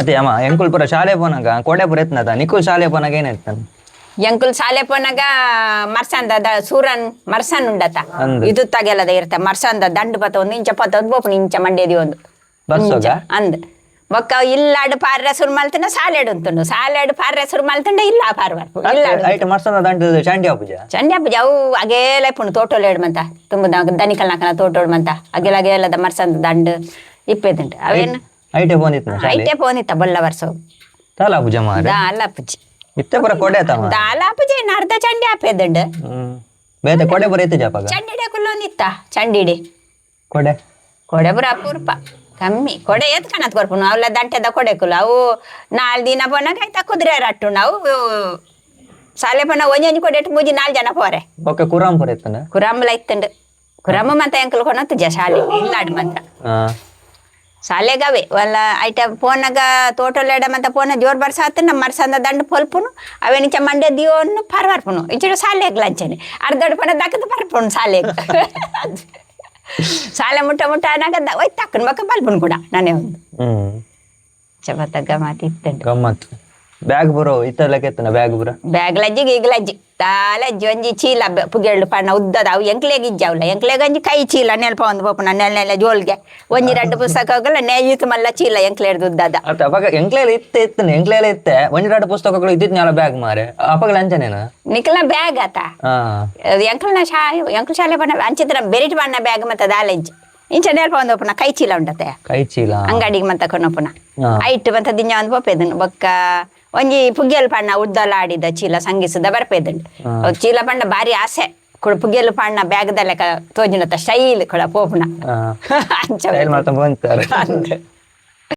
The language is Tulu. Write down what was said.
ಅದೇ ಅಮ್ಮ, ಎಂಕುಲ್ ಪೂರ ಶಾಲೆ ಪೋನಾಗ ಕೊಡೆ ಪೂರ ಎತ್ತನದ? ನಿಕುಲ್ ಶಾಲೆ ಪೋನಾಗ ಏನ್ ಎತ್ತನ? ಎಂಕುಲ್ ಶಾಲೆ ಪೋನಾಗ ಮರ್ಸಂದ ಸೂರನ್ ಮರ್ಸನ್ ಉಂಡತ. ಅಂದ್. ಇದು ತಗೆಲದ ಇರ್ತ ಮರ್ಸಂದ ದಂಡು ಪತ್ತ ಒಂದು ಇಂಚ ಪತ್ತ ಒಂದು ಬೋಪುನು ಇಂಚ ಮಂಡೇದಿ ಒಂದು. ಬರ್ಸೋಗ? ಅಂದ್ ಬೊಕ್ಕ ಇಲ್ಲಾಡು ಪಾರ್ರೆ ಸುರು ಮಲ್ತಂಡ ಸಾಲೆಡ್ ಉಂತುಂಡು. ಸಾಲೆಡ್ ಪಾರ್ರೆ ಸುರು ಮಲ್ತಂಡ ಇಲ್ಲ ಪಾರ್ ಬರ್ಪು ಇಲ್ಲಾಡು. ಐಟ್ ಮರ್ಸಂದ ದಂಡು ಚಾಂಡಿ ಆಪುಜ? ಚಂಡಿ ಹಬ್ಬ ಅವು ಅಗೇಲ ಇಪ್ಪುಂಡು ತೋಟೋಲು ಮಂತ ತುಂಬ ದನಿಕಲ್ ನಾಕನ ತೋಟೋಡು ಮಂತ ಅಗೆಲ ಅಗೇಲದ ಮರ್ಸಂದ ದಂಡು ಇಪ್ಪೆದುಂಡು ಅವೇನು. ಐಟೆ ಪೋಂದಿತ್ತು ಶಾಲೆ? ಐಟೆ ಪೋನಿತ್ತ ಬೊಲ್ಲ ವರ್ಷ. ತಾಲ ಪೂಜ ಮಾರೆ. ದಾಲ ಪುಜಿ. ಇತ್ತೆ ಪೂರ ಕೊಡೆ ಆತ. ದಾಲ ಪುಜಿ ಅರ್ಧ ಚಂಡಿ ಆಪೆದುಂಡು. ಹ್ಮ್, ಬೇತೆ ಕೊಡೆ ಪೂರ ಇತ್ತು ಜಾಪಾಗ? ಚಂಡಿಡೆ ಕುಲ್ಲೊಂದಿತ್ತ ಚಂಡಿಡೆ. ಕೊಡೆ? ಕೊಡೆ ಪೂರ ಅಪರೂಪ, ಕಮ್ಮಿ. ಕೊಡೆ ಏತ್ ಕಣತ್ ಕೊರ್ಪುನು ಅವಲ ದಂಟೆದ ಕೊಡೆ ಕುಲ್ಲ. ಅವು ನಾಲ್ ದಿನ ಪೋನಾಗ ಆಯ್ತಾ ಕುದುರೆ ರಟ್ಟುಂಡು. ಅವು ಸಾಲೆ ಪೋನ ಒಂಜೊಂಜಿ ಕೊಡೆ ಇಟ್ಟು ಮೂಜಿ ನಾಲ್ ಜನ ಪೋರೆ. ಬೊಕ್ಕ ಕುರಾಮ್ ಪೂರ ಇತ್ತನ? ಕುರಾಂಬಲ ಇತ್ತುಂಡು. ಕುರಾಂಬ ಮಂತ ಎಂಕಲ್ ಕೊನೊತ್ತುಜ ಶಾಲೆ ಇಲ್ಲಾಡ್ ಮಾತ್ರ. ಶಾಲೆಗವೆ ಒಲ್ಲ ಐಟ ಪೋನಾಗ ತೋಟೊಲೆಡ ಮಂತ ಪೋನ ಜೋರ್ ಬರ್ಸ ಆತು ನಮ್ಮ ಮರ್ಸಂದ ದಂಡು ಪೊಲ್ಪುನು ಅವೇನಿಚ ಮಂಡೆ ದಿಯೋನು ಪರ್ವರ್ಪುನು ಇಚ್ಚಡು ಶಾಲೆಗ್ ಲಂಚನೆ ಅರ್ಧಡ್ ಪೋನ ದಕ್ಕದ ಪರ್ಪುನು ಶಾಲೆಗ್. ಶಾಲೆ ಮುಟ್ಟ ಮುಟ್ಟ ಅನಾಗ ಒಯ್ ತಕ್ಕನ್ ಬೊಕ್ಕ ಬಲ್ಪುನು ಕೂಡ ನಾನೇ ಒಂದು. ಚಬತ್ತ ಗಮತ್ ಇತ್ತುಂಡು. ಗಮ್ಮತ್. ಬ್ಯಾಗ್ ಪೂರ ಇತ್ತಲಕ್ಕೆ ಎತ್ತನ ಬ್ಯಾಗ್ ಪೂರ? ಬ್ಯಾಗ್ ಲಜ್ಜಿಗೆ ಈಗ ಲಜ್ಜಿ ತಾಲಜ್ಜಿ. ಒಂಜಿ ಚೀಲ ಪುಗೆಳ್ಳು ಪಣ್ಣ ಉದ್ದದ. ಅವು ಎಂಕ್ಲೆಗ್ ಇಜ್ಜಾವ್ಲ. ಎಂಕ್ಲೆಗ್ ಒಂಜಿ ಕೈ ಚೀಲ ನೆಲ್ಪ ಒಂದು ಪೋಪುನ ನೆಲ ನೆಲ ಜೋಲ್ಗೆ ಒಂಜಿ ರಡ್ಡು ಪುಸ್ತಕಗಳ ನೇಯಿತು ಮಲ್ಲ ಚೀಲ ಎಂಕ್ಲೇರ್ದು ಉದ್ದದ. ಅತ್ತ, ಅವಾಗ ಎಂಕ್ಲೇಲ ಇತ್ತೆ ಇತ್ತನೆ, ಎಂಕ್ಲೇಲ ಇತ್ತೆ ಒಂಜಿ ಎರಡು ಪುಸ್ತಕಗಳು ಇದ್ದಿದ್ ಬ್ಯಾಗ್ ಮಾರೆ. ಅಪ್ಪಗಳ ಅಂಚನೇನ? ನಿಕ್ಲ ಬ್ಯಾಗ್ ಆತ. ಎಂಕಲ್ನ ಶಾ ಎಂಕಲ್ ಶಾಲೆ ಬಣ್ಣ ಅಂಚಿತ್ರ ಬೆರಿಟ್ ಬಣ್ಣ ಬ್ಯಾಗ್ ಮತ್ತೆ ದಾಲೆಂಚ್ ಇಂಚ ನೆಲ್ಪ ಒಂದು ಪೋಪುನ ಕೈ ಚೀಲ ಉಂಡತೆ. ಕೈ ಚೀಲ. ಅಂಗಡಿಗೆ ಮಂತ ಕೊನೊಪುನ. ಐಟ್ ಮಂತ ದಿಂಜ ಒಂದು ಪೋಪೆದುಂಡು. ಬೊಕ್ಕ ಒಂಜಿ ಪುಗ್ಗೆಲ್ ಪಣ್ಣ ಉದ್ದಲ ಆಡಿದ ಚೀಲ ಸಂಗಿಸದ ಬರ್ಪೆದುಂಡು. ಅವು ಚೀಲ ಪಂಡ ಬಾರಿ ಆಸೆ ಕುಡ. ಪುಗ್ಗೆಲ್ ಪಣ್ಣ ಬ್ಯಾಗ್ದ ಲೆಕ್ಕ ತೋಜಿನತ ಸ್ಟೈಲ್ ಕೂಡ ಪೋಪುನ. ಅಂಚ. ಸ್ಟೈಲ್ ಮಾಡ್ತಾ ಬಂತಾರೆ. ಅಂದ್.